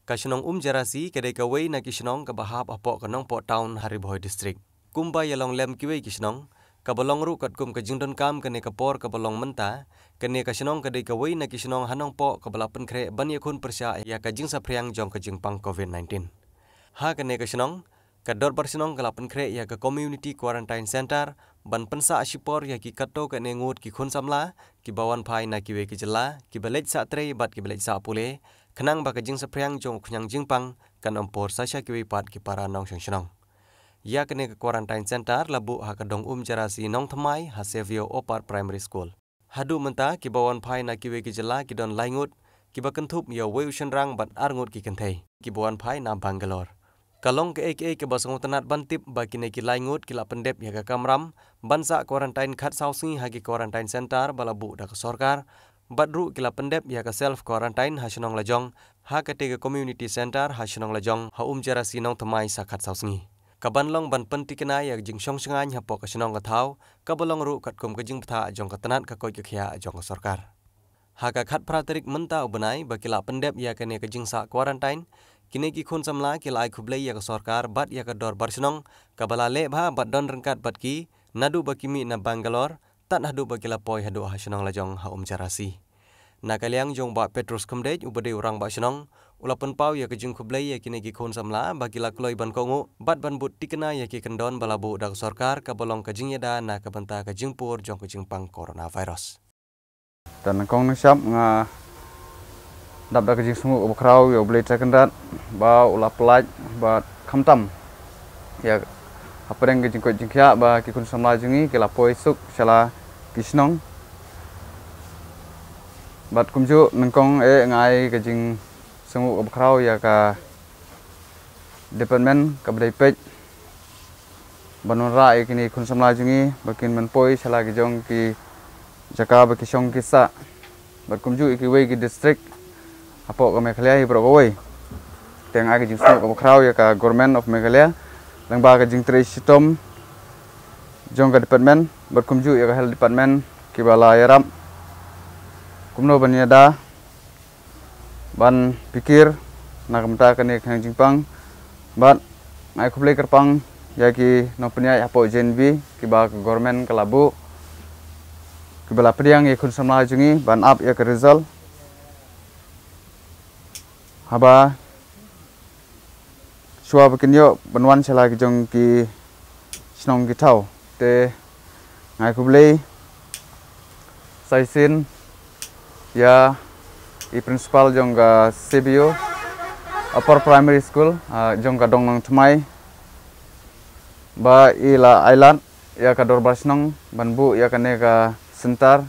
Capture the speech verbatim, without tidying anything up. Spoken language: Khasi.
Ka shnong Umjerasi ka dei kawei na ki shnong kaba hap hapoh ka Nongpoh Town ha Ri Bhoi District. Kumba ïalong lem kiwei ki shnong, kaba long ruh katkum ka jingdonkam kane ka por kaba long mynta, kane ka shnong ka dei kawei na ki shnong ha Nongpoh kaba la pynkhreh ban ïakhun pyrshah ïa ka jingsaphriang jong ka jingpang COVID nineteen. Ha kane ka shnong, ka Dorbar Shnong ka la pynkhreh ïa ka Community Quarantine Center ban pynsah shipor ïa ki katto katne ngut ki khun samla kiba wan phai na kiwei ki jylla, kiba leit sah trei bad kiba leit sah pule, khnang ba ka jingsaphriang jong u khñiang jingpang kan ym pur sa sha kiwei pat ki para nongshong shnong. Ïa kane ka Quarantine Center la buh ha ka dong Umjerasi Nongthymmai ha Savio Upper Primary School. Haduh mynta kiba wan phai na kiwei ki jylla ki don lai ngut, kiba kynthup ïa uwei u shynrang bad ar ngut ki kynthei, kiba wan phai na Bangalore. Ka long kaei kaei kaba sngewtynnat ban tip ba kine ki lai ngut ki la pyndep ïa ka kamram ban sah quarantine khatsaw sngi ha ki quarantine center ba la buh da ka sorkar, bad ruh ki la pyndep ïa ka self quarantine ha shnong lajong, ha kata ka community center ha shnong lajong ha Umjerasi Nongthymmai sa khatsaw sngi. Kaban long ban pyntikna ïa ka jingshong shngaiñ hapoh ka shnong ka thaw, kaba long ruh katkum ka jingbthah jong ka tnat ka koit ka khiah jong ka sorkar. Ha ka khatphra tarik mynta u bnai ba ki la pyndep ïa kane ka jingsah quarantine, kine ki khun samla ki la ai khublei ïa ka sorkar bad ïa ka Dorbar Shnong, kaba la leh bha bad don ryngkat bad ki, naduh ba ki mih na Bangalore, tad haduh ba ki la poi haduh ha shnong lajong ha Umjerasi. Na ka liang jong Bah Petrus Khymdeit uba dei u Rangbah Shnong, u la pynpaw ïa ka jingkhublei ïa kine ki khun samla ba ki la kloi ban kohnguh bad ban bud tikna ïa ki kyndon ba la buh da ka sorkar kaba long ka jingïada na ka bynta ka jingpur jong ka jingpang coronavirus. Te nyngkong nyngshap nga dap da ka jingsngewnguh kaba khraw ïa U Blei Trai Kynrad ba u la pynlait bad khamtam ïa hapdeng ka jingkoit jingkhiah ba ki khun samla jong ngi ki la poi suk sha la ki shnong. Bad kumjuh nyngkong eh nga ai ka jingsngewnguh kaba khraw ïa ka department kaba dei peit ban wanrah ïa kine khun samla jong ngi ba kin ym poi sha la ki jong ki jaka ba ki shong ki sah. Bad kumjuh ïa kiwei ki district hapoh ka Meghalaya hi baroh kawei. Te nga ai ka jingsngewnguh kaba khraw ïa ka Government of Meghalaya lyngba ka jingtrei shitom jong ka department bad kumjuh ïa ka health department kiba la ïarap kumno ban ïada ban pyrkhat na ka bynta kane ka khñiang jingpang. Bad nga ai khublei kyrpang ïa ki nongpynïaid hapoh J N V kiba ka government ka la buh, kiba la pdiang ïa ki khun samla jong ngi ban ap ïa ka result. Haba shuwa ba kin ïoh ban wan sha la ki jong ki shnong ki thaw. Te nga ai khublei sa shisien ïa i principal jong ka C B O Upper Primary School, ah, jong ka dong Nongthymmai ba i la ai lad ïa ka Dorbar Shnong ban buh ïa kane ka center.